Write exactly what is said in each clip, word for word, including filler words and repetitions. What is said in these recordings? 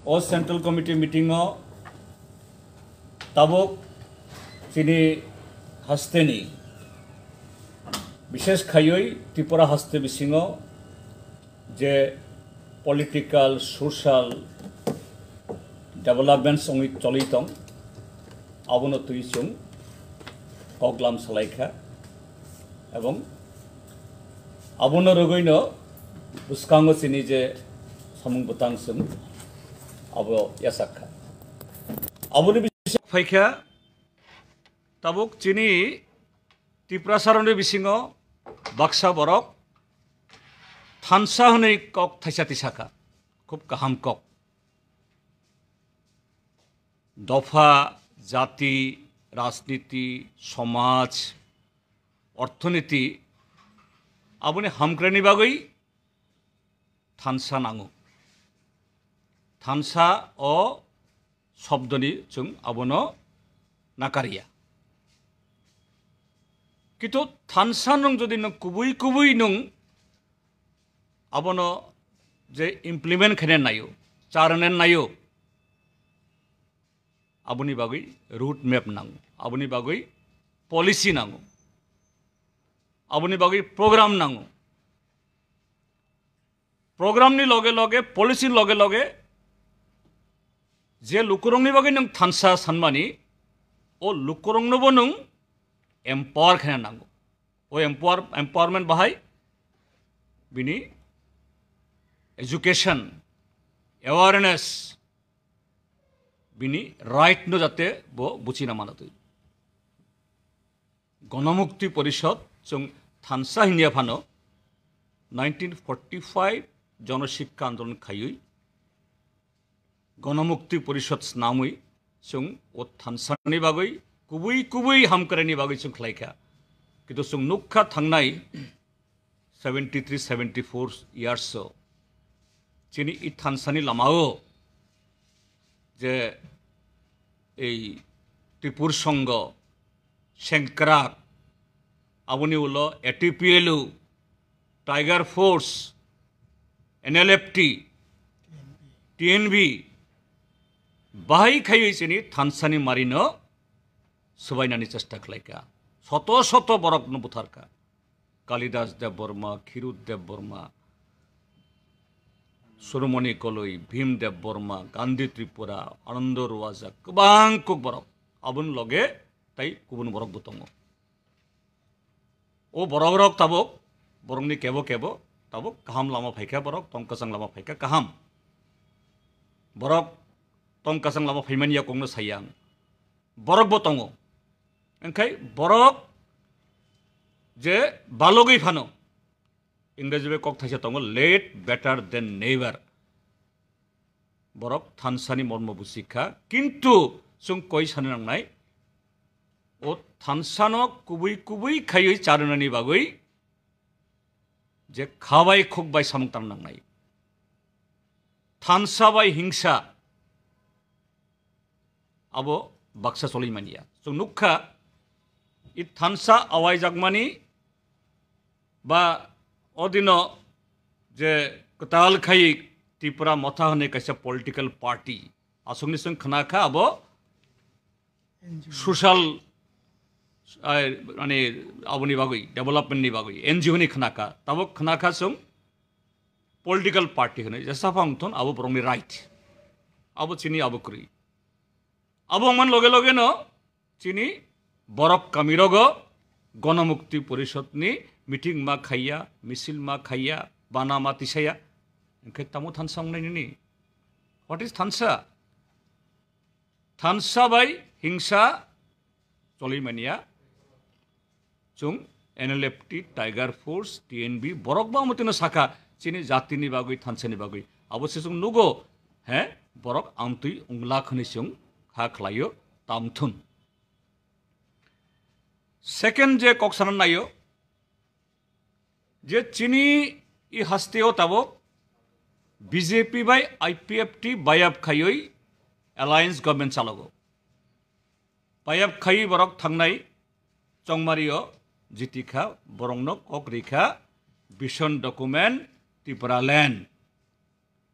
O Central Committee meeting o tabuk chini hasteni, bishesh khaiwi Tripura haste bisingo je political, social developments wngwi choli tong, abono twi chwng koklam salaikha, ebong abono rwgwino bwskango chini je samung bwtang chwng abo yachakkha. Aboni bising phaikha, tabuk chini Tiprasaroni bisingo baksa borok thansa hwnwi kok thaisa tisakha, khub kaham kok. Dopha, jati, rajniti, somaj, orthoniti, aboni hamkraini bagwi thansa nango. Thansa o shobdoni chwng abono nakariya. Kintu thansa nwng jodi nwng kubui kubui nwng abono je implement khaina naio, charwna naio, aboni bagwi road map nango, aboni bagwi policy nango, aboni bagwi program nango. Program ni loge loge, policy ni loge loge je lukurokni bagwi nwng thansa sanmani, o lukuroknobo nwng empower khaina nango. O empower, empowerment bahai bini education, awareness, bini right no jate bo buchina manatwi. Ganamukti Porishod chwng thansa hinya phano nineteen forty five Jono Sikha Andolon khaiwi Ganamukti Porishod snamwi chwng o thansani bagwi kubui kubui hamkraini bagwi chwng khlaikha. Kintu chwng nukha thangnai seventy three seventy four years o chini i thansani lamao je ei Tripur Songho, Sengkrak, aboni ulo A T P L U, Tiger Force, N L F T, T N V, bahai khaiwi chini thansani marino swbainani chesta khlaikha. Soto soto borokno butharkha. Kalidas Debbarma, Khirut Debbarma, Suromoni Koloi, Bhim Debbarma, Gandhi Tripura, Anando Ruwaja, kwbang kuk borok. Aboni loge tai kubun borok bo tongo. O borok rok tabuk, borokni kebo kebo, tabuk kaham lama phaikha borok, tong kwchang lama phaikha kaham. Borok tong kwchang lama phaimani yakungno saya ang. Borok bo tongo. Engkhai borok je balogwi phano, Ingreji bai kok thaisa tongo, late better than never. Borok thansani mormo busikha, kintu chwng koi sana nangnai, o thansano kubui kubui khaiwi charwnani bagwi je khabai khukbai samung tang nangnai. Thansa bai hingsa abo baksa choli manya. Chwng nukha, i thansa awaijakmani ba odino je kwtal khai Tipra Motha hwnwi kaisa political party, aswkni chwng khna kha abo social, ai, mane, aboni bagwi, development ni bagwi, N G O ni khna kha, tabuk khna kha chwng political party hwnwi, jesa phang thun abo borokni right, abo chini abo kwrwi. Abo wngmani loge loge no chini borok kamirogo Ganamukti Porishod ni meeting ma khaiya, misil ma khaiya, bana ma tisaya. Hwnkhe tamo thansa wngnai nini? What is thansa? Thansa bai hingsa choli manya. Chwng N L F T, Tiger Force, T N V, borok bangma tino sakha chini jatini bagwi, thansani bagwi. Abo se chwng nugo, he, borok amtwi wnglak hwnwi chwng kha khlaio, tamthun. Second je kok sana naio, je chini i hasteo tabuk B J P bai I P F T bayap khaiwi alliance government chalogo. Bayap khai borok thangnai chongmario jitikha, borokno kok rikha vision document Tipraland.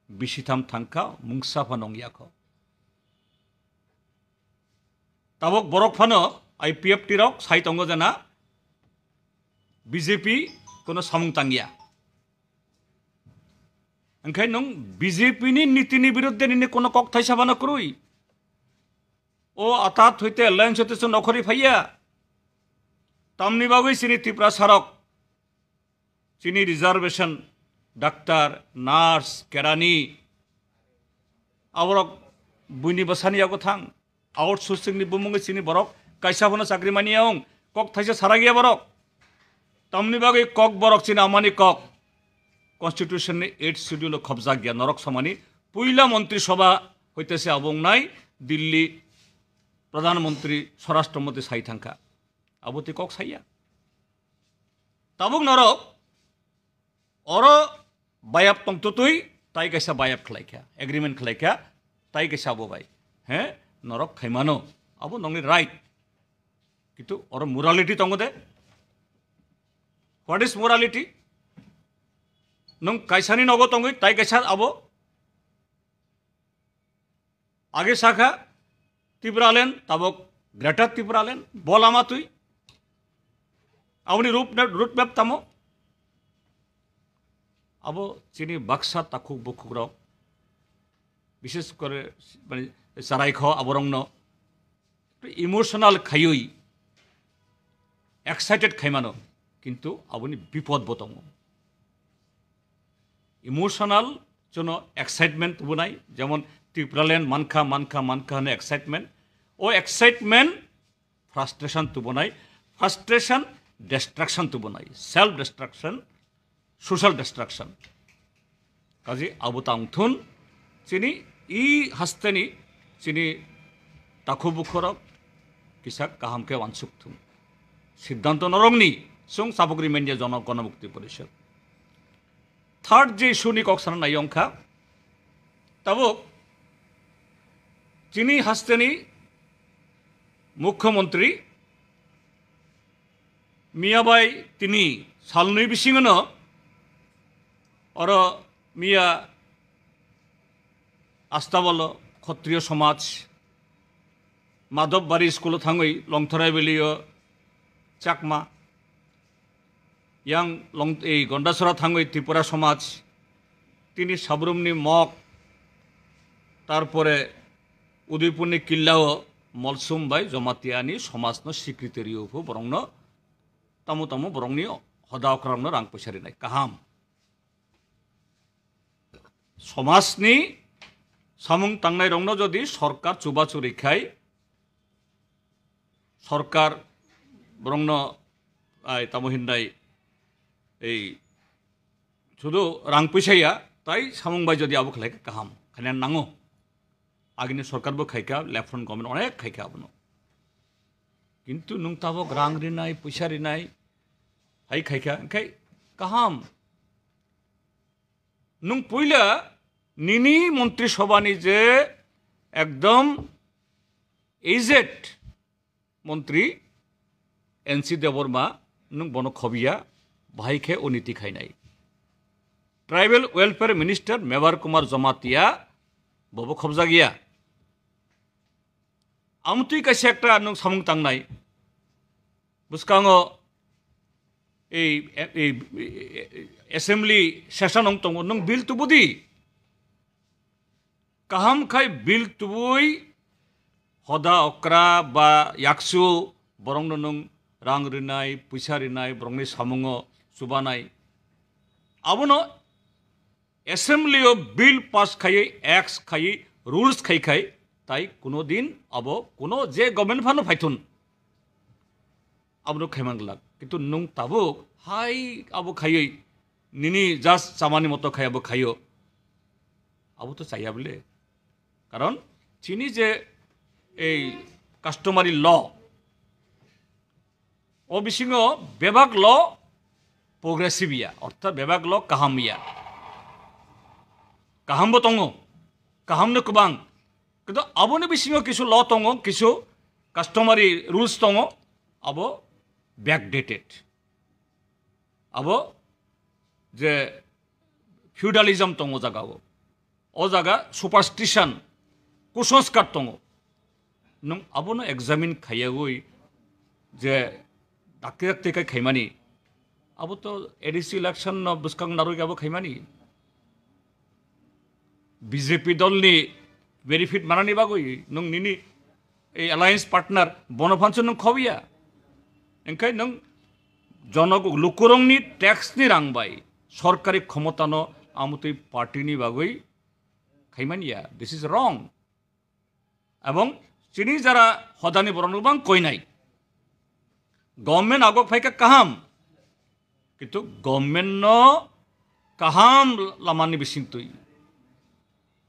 bisitham thangkha, mungsa phano wngya kho. Tabok borok phano I P F T rok sai tongo jana B J P kono samung tangya. Hwnkhe nwng B J P ni niti ni biruddhe nini kono kok thaisa phano kwrwi. O atat hoite alliance hoite chwng nokhorwi phaiya. Tamni bagwi chini Tiprasa rok, chini reservation, doctor, nurse, kerani, aborok buini bwsani yago thang. Outsourcing ni bumungwi chini borok kaisa phano chakri mani ya wng, kok thaisa sarakya borok. Tamni bagwi kok borok chini amani kok. Constitution ni eighth schedule o khobjak ya norok samani puila montri sabha hoite se abo wngnai Delhi pradhan montri swarashtra montri sai thangkha. Abo twi kok saiya. Tabuk norok oro bayap tongtutwi tai kaisa bayap khlaikha, agreement khlaikha, tai kaisa abo bai. He, norok khaimano, abo nongni right. Kintu oro morality tongo de. What is morality? Nwng kaisani nogo tongwi tai kaisa abo. Age sakha Tipraland, tabok Greater Tipraland, bo lama twi. Aboni route map, route map tamo? Abo chini baksa takhuk bukhuk rok, bishes kore, mane, charai kho aborokno emotional khaiwi, excited khaimano, kintu aboni bipod bo tongo. Emotional jono excitement tubunai, jemon Tipraland mankha, mankha, mankha hwnwi excitement. O excitement frustration tubunai, frustration destruction tubunai, self destruction, social destruction. Kaji abo tang thun chini i hasteni chini takhu bukhorok kisa kaham khe wansuk thun. Siddhanto norokni sung sabugri manya jono Ganamukti Porishad. Third je issue ni kok sana nai wngkha, tabuk chini hasteni Mukhyamantri miya bai tini salnwi bisingono oro miya Astabalo Khatriyo Samaj, Madhobari school o thangwi Longthorai Valley o Chakma, yang long, ei Gondasora thangwi Tripura Samaj, tini Sabrumni Mok, tarpore Udaipurni Killao Molsum bai Jomatiyani Samajno sikriti riyo phu borokno tamo tamo borokni hoda okrarokno rang poisa rinai kaham. Samajni samung tangnairokno jodi sorkar chubachu rikha, sorkar borokno ai tamo hinai ei sudu rang puisa ya, tai samung bai jodi abo khlai kha kaham, khaina nango. Agini sorkar bo khaikha, left front government onek khaikha abono. Kintu nwng tabok rang rinai, puisa rinai, hai khaikha, khai kaham. Nwng puila nini montri sobani je ekdom aged montri N C Debbarma, nwng bono khobya, bahai khe uniti khainai. Tribal Welfare Minister Mevar Kumar Jamatia, bobo khobjakya. Amtwi kaisa ekta nwng samung tangnai. Bwskango ei, ei, ei assembly session wng tongo, nwng bill tubudi. Kaham khai bill tubui hoda okra ba yaksu borokno nwng rang rinai, puisa rinai, borokni samungo chubanai. Abono assembly o bill pass khaiwi, acts khaiwi, rules khai khai, tai kuno din abo kuno je government phano phaithun. Abono khaiman glak. Kintu nwng tabuk hai abo khaiwi, nini just chamani moto khai abo khaio. Abo to chaya bole. Karon chini je ei customary law, o bisingo bebak law progressive ya, orthat bebak law kaham ya. Kaham bo tongo, kaham no kwbang. Kintu aboni bisingo kisu law tongo, kisu customary rules tongo, abo backdated. Abo je feudalism tongo jaga o. O jaga superstition, kusanskar tongo. Nwng abono examine khaiyagwi je dakti dakti khe khaimani, abo to A D C election no bwskang narwk abo khaimani. B J P dolni benefit manani bagwi nwng nini ei alliance partner bono phansu nwng khobiya. Engkhe nwng jonog lukurongni tax ni rang bai sorkari khomotano amutwi party ni bagwi khaimaniya. This is wrong. Ebong chini jara hodani borok no bang koinai. Government agok phaikha kaham, kintu government no kaham lamani bisingtwi,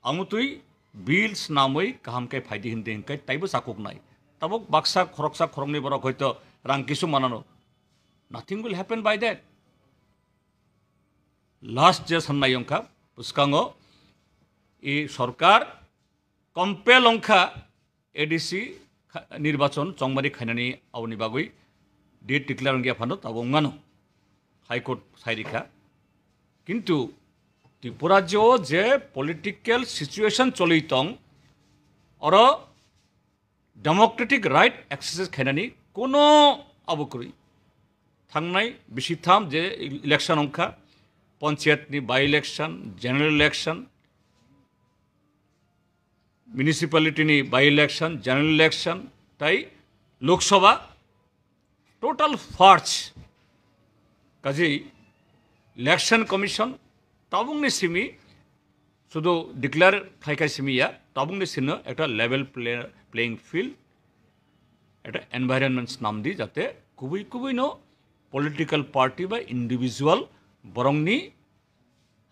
amutwi bill snamwi kaham khe phaidi hindi hinkai taibo sakuknai. Tabuk baksa khoroksa khoroknwi borok hoito rang kisu manano. Nothing will happen by that. Last je sannai wngkha, bwskango i sorkar compel wngkha A D C kha-, nirbachon chongmari khainani aboni bagwi date declare wngya phano tabuk wngmano. High Court sai rikha. Kintu Tripura rajyo je political situation choli tong, oro democratic right exercise khainani kono abo kwrwi. Thangnai bisi tham je election wngkha, panchayat ni by election, general election, municipality ni by election, general election, tai Lok Sabha, total purge. Kaji Election Commission tabukni simi sudu declare khlaikai simi ya, tabukni sino ekta level play-, playing field, ekta environment snamdi, jate kubui kubui no political party ba individual borongni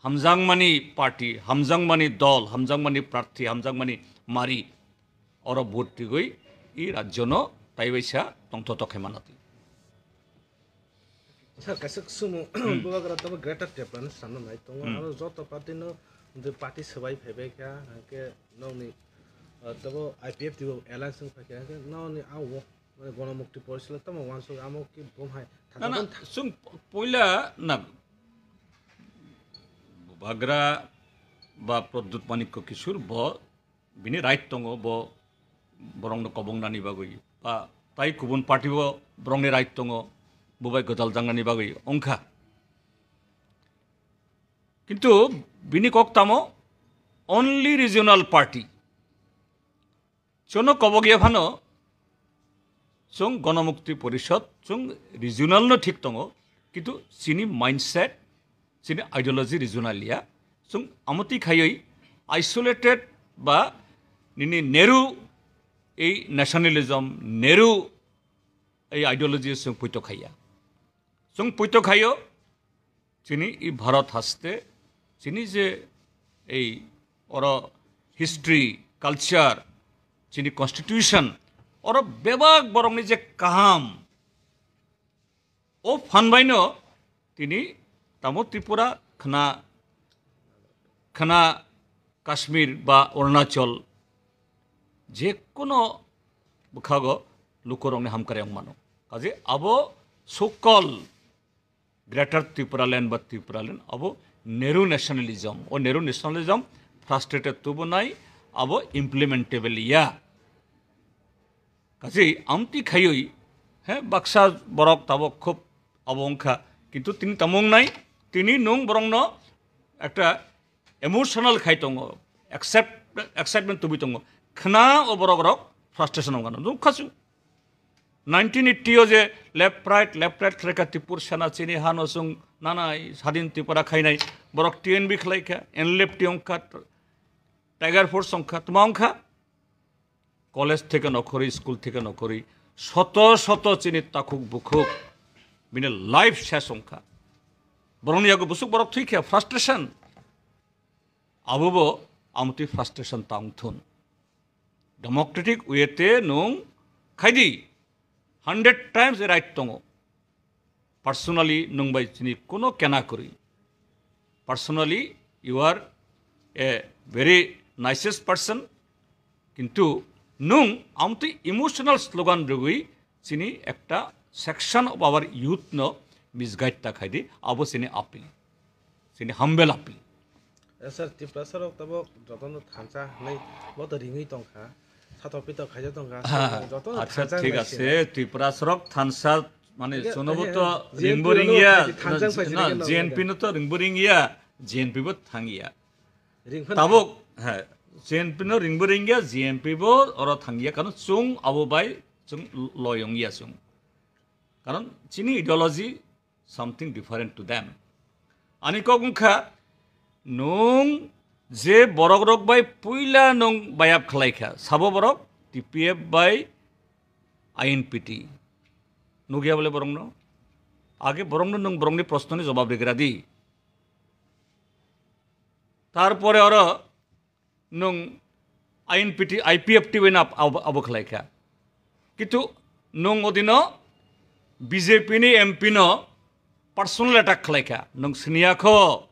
hamjakmani party, hamjakmani dol, hamjakmani prarthi, hamjakmani mari, oro vote rigwi i rajyono taibaisa tongthotok khe manatwi. Sir, kaisa kusumu bubagra tamo Greater Tipraland samno nai tongo. Hmm. Aro joto party no je party swbai phaibai kha, hwnkhe nokni, uh, tamo I P F T bo alliance wng phaikha, hwnkhe nokni ang wo, mane, Ganamukti Porishad tamo uansuk amo ki bom hai. Na, na, thangkha sung poila na bubagra ba Pradyut Manikya Kishore bo bini right tongo, bo borokno kobongnani bagwi, ba tai kubun party bo borokni right tongo, bo bai gwdal jangnani bagwi wngkha. Kintu bini kok tamo only regional party. Chono kobogya phano chwng Ganamukti Porishad, chwng regional no thik tongo, kintu chini mindset, chini ideology regional ya. Chwng amotwi khaiwi isolated ba nini Nehru ei nationalism, Nehru ei ideology chwng poito khaiya. Chwng poito khaio, chini i Bharat haste, chini je ei oro history, culture, chini constitution, oro bebak borokni je kaham, o phan baino tini tamo Tripura khna, khna Kashmir ba Arunachal je kono bwkhago lukurokni hamkrai wng mano. Kaje abo so-called Greater Tipraland ba Tipraland abo Nehru nationalism. O Nehru nationalism frustrated tubunai abo implementable ya. Kaje amtwi khaiwi, he, baksa borok tabok khub abo wngkha. Kintu tini tamo wngnai, tini nwng borokno ekta emotional khai tongo, accept-, excitement tubui tongo. Khna o borok rok frustration wngkha, nukha su. Nineteen eighty o je left right, left right khlaikha Tripur Sena chini hano chwng nanai sadin Tripura khainai, borok T N B khlaikha, N L F T wngkha, Tiger Force wngkha, tma wngkha? College theke nokhorwi, school theke nokhorwi, soto soto chini takhuk bukhuk bini life ses wngkha. Borokni yago busuk borok thwikha, frustration. Abobo amtwi frustration ta wngthun. Democratic way te nwng khaidi, hundred times right tongo. Personally nwng bai chini kuno kena kwrwi. Personally, you are a very nicest person, kintu nwng amtwi emotional slogan rwgwi chini ekta section of our youth no misguide ta khaidi, abo chini appeal, chini humble appeal. Sir, Tiprasa rok tabok jotono thansa hinwi bo to ringwi tongkha. Satok pitok khaijak tongkha. Ha, jotono acha, thansa thik hinwi ase, sino. Tiprasa rok thansa, mane, hingke, jonobo hingke to G N P ringbo no ringya, phaidi thansa no, phaidi no, ringya no G N P no to ringbo ringya, G N P bo thangya. Ringphan tabok, ha, G N P no ringbo ringya, G N P bo oro thangya, kano chung abo bai chung loyong ya chung. Karon chini ideology something different to them. Ani kok wngkha, nwng je borok rok bai puila nwng bayap khlai kha, sabo borok T P F bai I N P T. Nugya bole borok no? Age borok no nwng borok ni proshno ni jawab rigra di. Tarpore oro nwng I N P T, I P F T bai no abo, abo khlai kha. Kintu nwng odino B J P ni M P no personal attack khlai kha. Nwng siniya kho.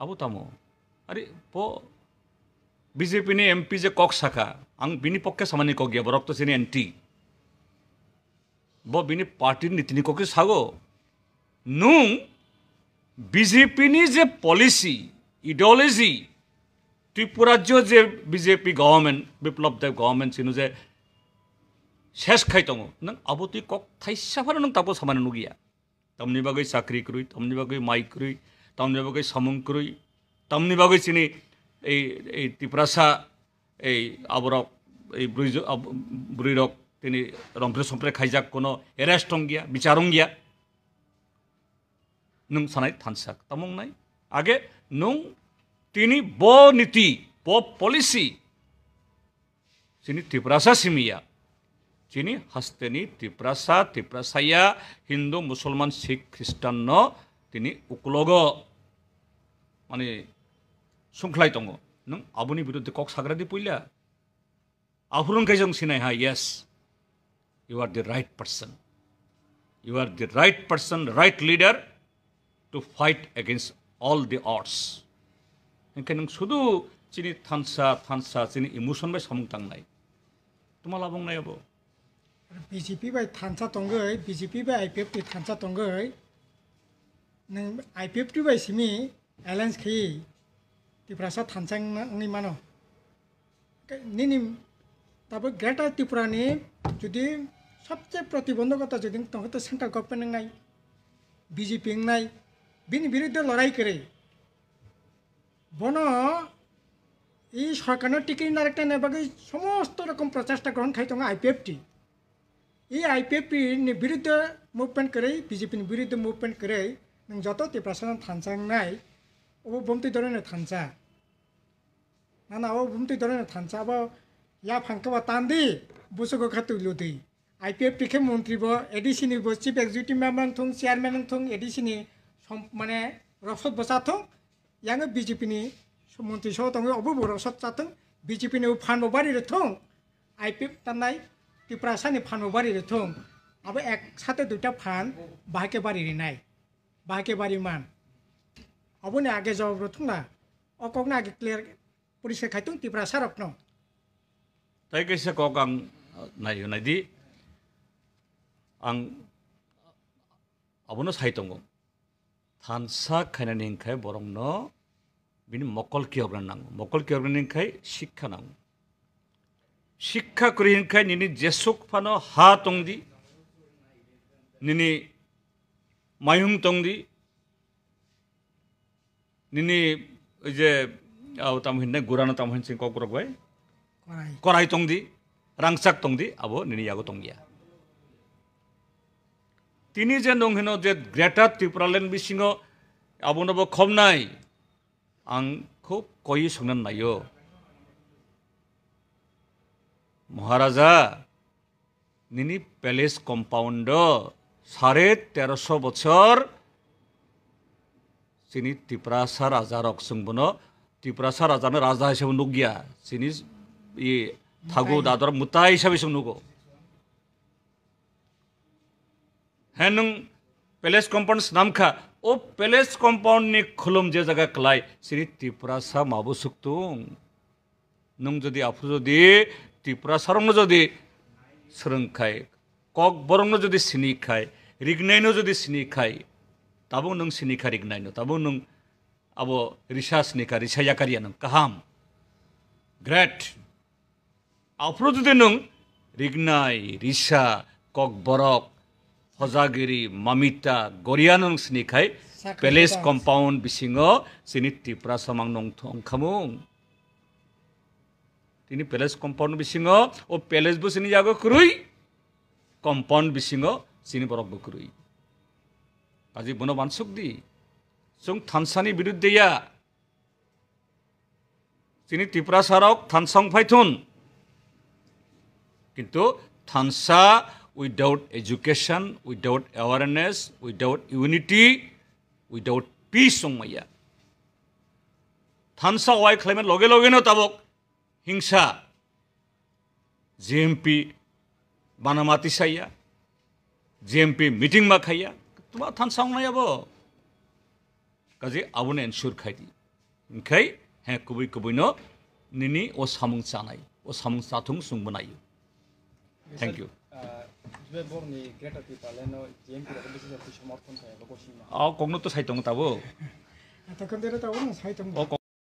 Abo tamo. Are, bo B J P ni M P je kok sakha, ang bini pokke samani kok ya, borok to chini anti. Bo bini party ni niti ni kokwi sago. Nwng B J P ni je policy, ideology, Tripura rajyo je B J P government, Biplab Deb government sino je ses khai tongo. Nwng abo twi kok thaisa phano nwng tabuk samani nugya. Tamni bagwi chakri kwrwi, tamni bagwi mai kwrwi, tamni bagwi samung kwrwi, tamni bagwi chini ei, ei Tiprasa, ei aborok, ei bwrwi jo-, ab-, bwrwirok tini rompre sompre khaijak, kono arrest wngya, bichar wngya. Nwng sanai thansa tamo wngnai. Age nwng tini bo niti, bo policy, chini Tiprasa simi ya. Chini hasteni Tiprasa, Tiprasa ya, Hindu, Musulman, Sikh, Khristan no tini ukulogo, mani, sungkhlai tongo. Nwng aboni biruddhe kok sagra di puila. Aphuru hwnkhe chwng sinai ha, yes, you are the right person. You are the right person, right leader to fight against all the odds. Hwnkhe nwng sudu chini thansa, thansa, chini emotion bai samung tangnai. Tuma labong nai abo. B J P bai thansa tongwi, B J P bai I P F T thansa tongwi, nwng I P F T bai simi alliance khe Tiprasa thansa wngna-, wngwi mano. Nini tabuk Greater Tripura ni jodi sobse protibondhokota jodi tongkhe to central government wngnai, B J P wngnai, bini biruddhe lorai kwrwi. Bono i sorkarno tikiri narekna bagwi somosto rokom prochesta grohon khai tongo I P F T. I I P F T ni biruddhe movement kwrwi, B J P ni biruddhe movement kwrwi, nwng joto Tiprasa no thansa wngnai, obo bumtwi doroi no thansa. Nana o bumtwi doroi no thansa, abo yaphang khe bo tandi, busugo khe twi ludi. I P F T khe montri bo, A D C ni bo chief executive member wng thung, chairman wng thung, A D C ni som-, mane rosot bo cha thung, yang B J P ni montri so tongwi obo bo rosot cha thung, B J P ni phan bo bari rw thung, I P F T tanai Tiprasa ni phan bo bari rw thung, abo ek sate duita phan bahai khe bari rinai, bahai khe bari man. Aboni age jawab rw thung na, o kok no age clear poriskar khai thung Tiprasa rok no. Tai kaisa kok ang, uh, nai, nai di. Ang abono sai tongo. Thansa khainani hwnkhe borokno bini mokol kiyorna nango. Mokol kiyornani hwnkhe sikha nango. Sikha kwrwi hwnkhe nini jesuk phano ha tongdi, nini mayung tongdi, nini oi je, ah, tamo hinne gurano tamo hin sing kok borok bai. Korai. Korai tongdi, rangchak tongdi, abo nini yago tongya. Tini je nwng hino je Greater Tipraland bisingo abono bo khobnai, ang khub koi songna naio. Maharaja, nini palace compound o sare teroso bochor chini Tiprasa raja rok chwng bono Tiprasa raja no raja hisabe nukya, chini i thagu dador mutai hisabe chwng nugo. He nwng palace compound swnam kha, o palace compound ni khulum je jaga klai, chini Tiprasa mabo suktung. Nwng jodi aphuru jodi Tiprasa rokno jodi swrwng khai, kok borokno jodi sini khai, rignai no jodi sini khai, tabuk nwng sini kha rignai no, tabuk nwng Abo risa sini kha, risa yakar ya nung. Kaham. Great. Aphuru jodi nung rignai, risa, kokborok, hojagiri, mamita, goriano nung sini khai, palace compound bisingo sini Tipra samang nung thong khamung. Tini palace compound bisingo, o palace bo sini yago kwrwi, compound bisingo sini borok bo kwrwi. Kaji bono wansuk di. Chwng thansani biruddhe ya. Chini Tiprasa rok thansa wng phai thun. Kintu thansa without education, without awareness, without unity, without peace wng maya. Thansa wai khlaimani loge loge no tabok hingsa. G M P banama tisaya, G M P meeting ma khaya, tuma thansa wngnai abo. Kaje abono ensure khai di. Hingkhai he kubui kubui no nini o samung chanai, o samung chathung sung bwnai. Thank you. Ah, Jibay Borni Greater Tipraland no G M P rok bisi jati somorthon khai abo gosina. O kokno to sai tongo tabo. Ata kandera tabo no sai tongo. O